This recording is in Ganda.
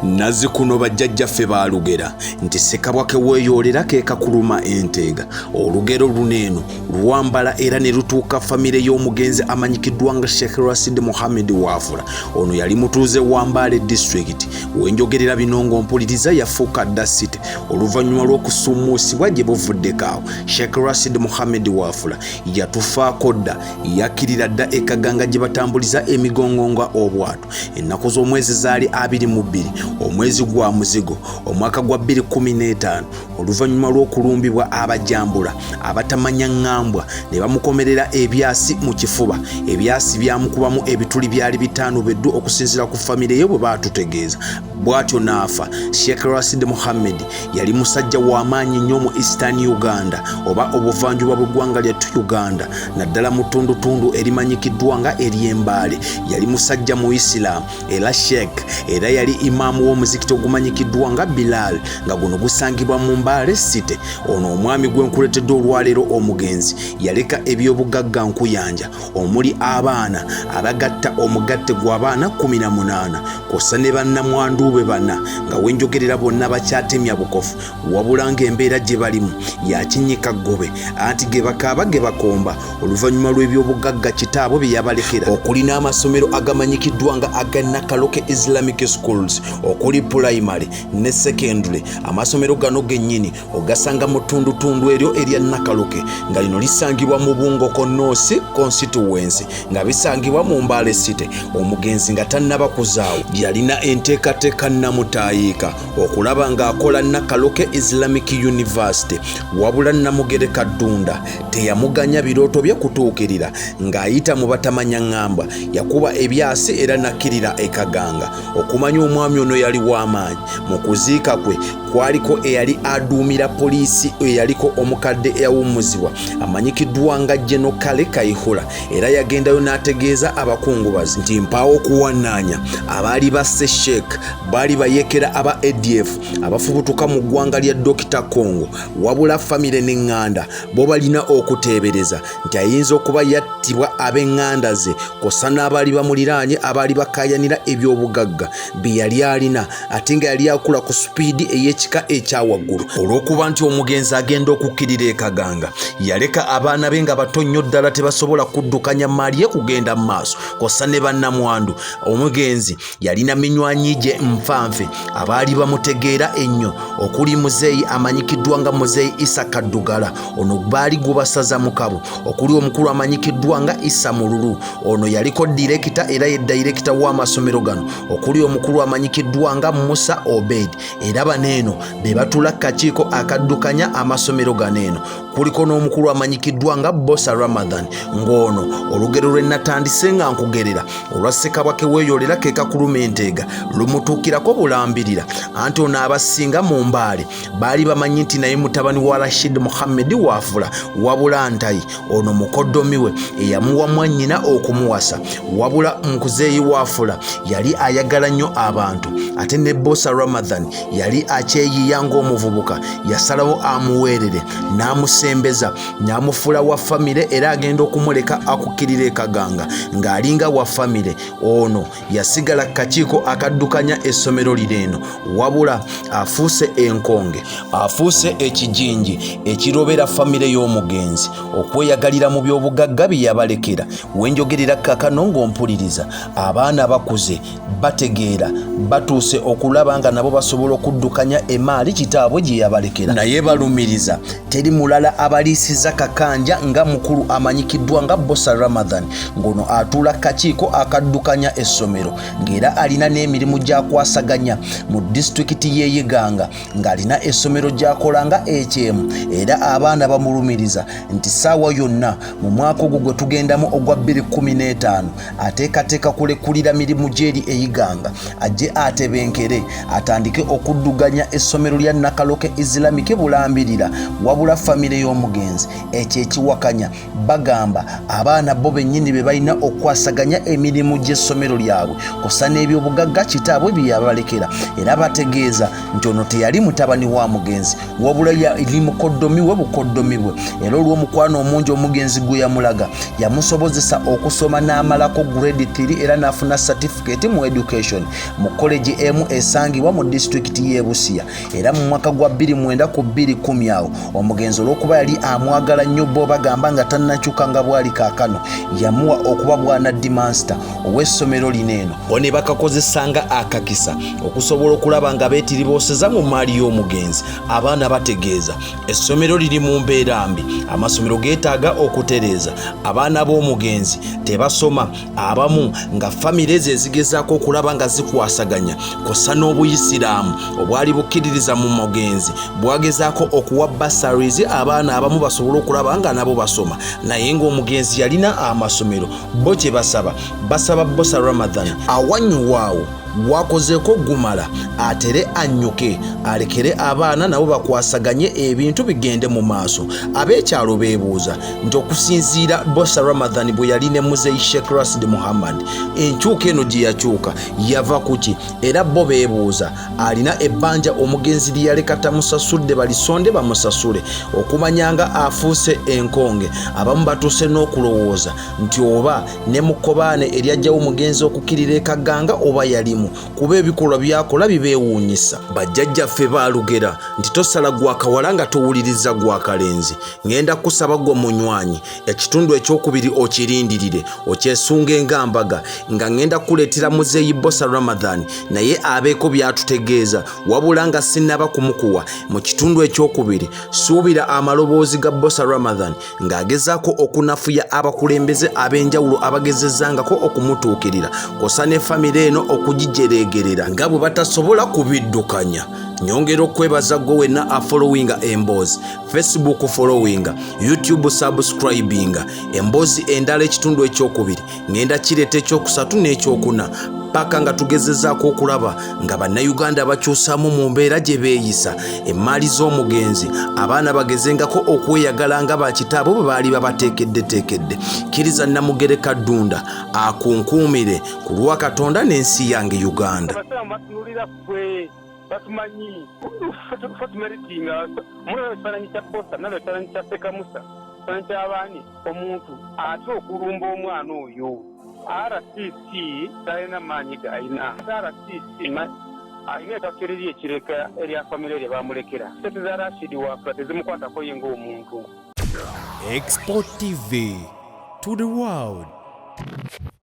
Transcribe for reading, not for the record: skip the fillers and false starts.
Nazzikuno bajjajjaffe baalugera nti ssekabwa ke weeyoolera ke kakuluma enteega. Olugero luno eno lwambala era ne lutuuka famire y'omugenzi amanyikiddwa nga Sheikh Rashid Muhammad Wafula. Ono yali mutuuze wa Mbale disitulikiti. Wenjogerera bino ng'ompuliriza yafuuka dda city oluvannyuma lw'okusummuusibwa gye buvuddeko awo. Sheikh Rashid Muhammad Wafula yatufaako dda, yakkirira dda e Kaganga gye batambuliza emigongo nga obwato. Ennaku z'omwezi zaali 22 omwezi gwa muzigo omwaka gwa 2015 oluvannyuma lw'okulumbibwa abajambula abatamanya ŋŋambwa ne bamukomerera ebyasi mu kifuba. Ebyasi byamukubamu ebituli byali 5 beddu okusinziira ku famire ye bwe baatutegeeza. Bw'atyo n'afa. Sheikh Rashid Muhammad yali musajja wa maanyi nnyo mu Eastern Uganda oba obuvanjuba bw'eggwanga lyattu Uganda, naddala mu ttundutundu erimanyikiddwa nga ery'Embaale. Yali musajja Muisiraamu era Sheikh, era yali imaamu w'omuzikiti ogumanyikiddwa nga Bilal, nga guno gusangibwa mu Mbale City. Ono omwami gwe nkuleetedde olwaleero omugenzi yaleka eby'obugagga nkuyanja omuli abaana abagatta omugatte gw'abaana 18 kw'ossa ne bannamwandu be bana nga wenjogerera bonna bakyatemya bukofu, wabula ng'embeera gye balimu yakinyika ggobe anti ge bakaaba ge bakomba oluvannyuma lw'ebyobugagga kitaabwe bye yabalekera okuli n'amasomero agamanyikiddwa nga aga Nakaloke Islamic Schools okuli pulayimale ne sekendule. Amasomero gano gennyini ogasanga mu ttundutundu eryo erya Nakaloke nga lino lisangibwa mu Bungokho North Constituency nga bisangibwa mu Mbale City. Omugenzi nga tannaba kuzaawo yalina enteekateeka nnamutaayiika okulaba ng'akola Nakaloke Islamic University, wabula Namugereka Ddunda teyamuganya birooto bye kutuukirira ng'ayita mu batamanya ŋŋamba yakuba ebyasi era nakkirira e Kaganga. Okumanya omwami ono yali w'amaanyi, mu kuziika kwe kwaliko eyali aduumira poliisi eyaliko omukadde eyawummuzibwa amanyikiddwa nga Geno Kale Kayihura, era yagendayo n'ategeeza abakungubazi nti mpaawo kuwannaanya abaali basse Sheikh baali bayeekera aba ADF abafubutuka mu ggwanga lya Dokita Congo, wabula famire n'eŋŋanda bo balina okuteebereza nti ayinza okuba yattibwa ab'eŋŋanda ze kw'ossa n'abaali bamuliraanye abaali bakaayanira eby'obugagga bye yali alina ate nga yali akula ku supiidi ey'ekika ekya waggulu. Olw'okuba nti omugenzi agenda okukkirira e Kaganga yaleka abaana be nga bato nnyo ddala tebasobola kuddukanya mmaali ye kugenda mu maaso kw'ossa ne bannamwandu. Omugenzi yalina minywanyi gye nfanfe abaali bamutegeera ennyo okuli muzeeyi amanyikiddwa nga muzeeyi Isa Kaddugala, ono baali gubasaza mukabo, okuli omukulu amanyikiddwa nga Isa Mululu, ono yaliko direkita era ye dayirekita w'amasomero gano, okuli omukulu amanyikiddwa nga Musa Obed, era bano eno be batuula ku kakiiko akaddukanya amasomero gano eno. Kuliko n'omukulu amanyikiddwa nga Bosa Ramadhan, ng'ono olugero lwe natandise nga nkugerera olwa ssekabwa ke weeyolera ke kakuluma enteega lumutuukirako bulambirira, anti ono abasinga mu Mbale baali bamanyi nti naye mutabani wa Rashid Muhammad Wafula, wabula ntayi ono mukoddomi we eyamuwa mwannyina okumuwasa. Wabula Nkuzeeyi Wafula yali ayagala nnyo abantu, ate ne Bosa Ramadhan yali akyeyiiya ng'omuvubuka, yasalawo amuweerere n'amusembeza n'amufuula wa famire, era agenda okumuleka akukkirira e Kaganga ng'alinga wa famire. Ono yasigala ku kakiiko akaddukanya essomero lino eno, wabula afuuse enkonge, afuuse ekijinji ekirobera famire y'omugenzi okweyagalira mu by'obugagga bye yabalekera. Wenjogerera kakano ng'ompuliriza, abaana bakuze, bategeera, batuuse okulaba nga nabo basobola okuddukanya emaali kitaabwe gye yabalekera, naye balumiriza teri mulala abaliisiza kakanja nga mukulu amanyikiddwa nga Bosa Ramadhan, ng'ono atuula kakiiko akaddukanya essomero ng'era alina n'emirimu gy'akwasaganya mu disitulikiti y'e Iganga ng'alina essomero gy'akola nga ekyemu, era abaana bamulumiriza nti ssaawa yonna mu mwaka ogwo gwe tugendamu ogwa 2015 ateekateeka kulekulira mirimu gy'eri e Iganga ajje atebenkere atandike okudduganya essomero lya Nakaloke Islamic Bulambirira. Wabula famire y'omugenzi ekyo ekiwakanya bagamba abaana bo bennyini be balina okukwasaganya emirimu gy'essomero lyabwe kussa n'ebyobugagga kitaabwe bye yabalekera era bategeeza nti ono teyali mutabani wa mugenzi wabula yali mukoddomi we bukoddomi bwe era olw'omukwano omungi omugenzi gwe yamulaga yamusobozesa okusoma n'amalako grade 3 era n'afuna satifikeeti mu education mu koleji emu esangibwa mu disitulikiti y'e Busia era mu mwaka gwa 29 ku 210 awo omugenzi olw'okuba yali amwagala nnyo bo bagamba nga tannakyuka nga bwali kaakano yamuwa okuba bwana dimansita ow'essomero lino eno bo ne bakakozesanga akakisa okusobola okulaba nga beetiribooseza mu maali y'omugenzi abaana bategeeza essomero liri mu mbeera mbi amasomero geetaaga okutereeza abaana b'omugenzi tebasoma abamu nga famire ezo ezigezaako okulaba nga zikwasaganya kosa n'obuyisiraamu obwali bukkiririza mu mugenzi bwagezaako okuwa basaries abaana abamu basobole okulaba nga nabo basoma naye ng'omugenzi yalina amasomero bo kye basaba basaba bosa ramadhan awanyuwaawo gwakozeeko gumala atere annyuke alekere abaana nabo bakwasaganye ebintu bigende mu maaso ab'ekyalo beebuuza nti okusinziira bosa ramadhan bwe yali ne muzeyi sheikh rasid muhammad enkyuka eno gye yakyuka yava kuki era bo beebuuza alina ebbanja omugenzi lye yaleka tamusasudde balisonde bamusasule okumanya nga afuuse enkonge abamu batuuse n'okulowooza nti oba ne mu kkobaane eryajjawo omugenzi okukirira ekaganga oba yalimu kuba ebikolwa byakola bibeewuunyisa bajjajjaffe baalugera nti tosala gwa kawala nga towuliriza gwa kalenzi ŋŋenda kusaba gwe munywanyi ekitundu ekyokubiri okirindirire okyesunge nga mbaga nga ŋŋenda kukuleetera muzeeyi bosa ramadhan naye abeeko by'atutegeeza wabula nga sinnaba kumukuwa mu kitundu ekyokubiri suubira amaloboozi ga bosa ramadhan ng'agezaako okunafuya abakulembeze ab'enjawulo abagezezzangako okumutuukirira kwosa ne famire eno okugijereegerera nga bwe batasobola kubiddukanya nyongera okwebaza gwe wenna afollowinga emboozi facebook followinga youtube subscribinga emboozi endala ekitundu ekyokubiri ngenda kireeta ekyokusatu n'ekyokuna paka nga tugezezaako okulaba nga bannayuganda bakyusaamu mu mbeera gye beeyisa emmaali z'omugenzi abaana bagezengako okweyagala nga bakitaabwe bwe baali babateekeddeteekedde kkiriza namugereka ddunda akunkuumire ku lwa katonda n'ensi yange uganda batumanyi ffe tumeritinga mulaba ekifaananyi kya bosa nalaba ekifaananyi kya sekamusa ekifaananyi kyabaani omuntu ate okulumba omwana oyo rcc talina maanyi gayina rcc alina ettaka eriri ekireka erya famire lye bamulekera sente za rashidi wafula tezimukwatako ye ng'omuntu Export TV to the world.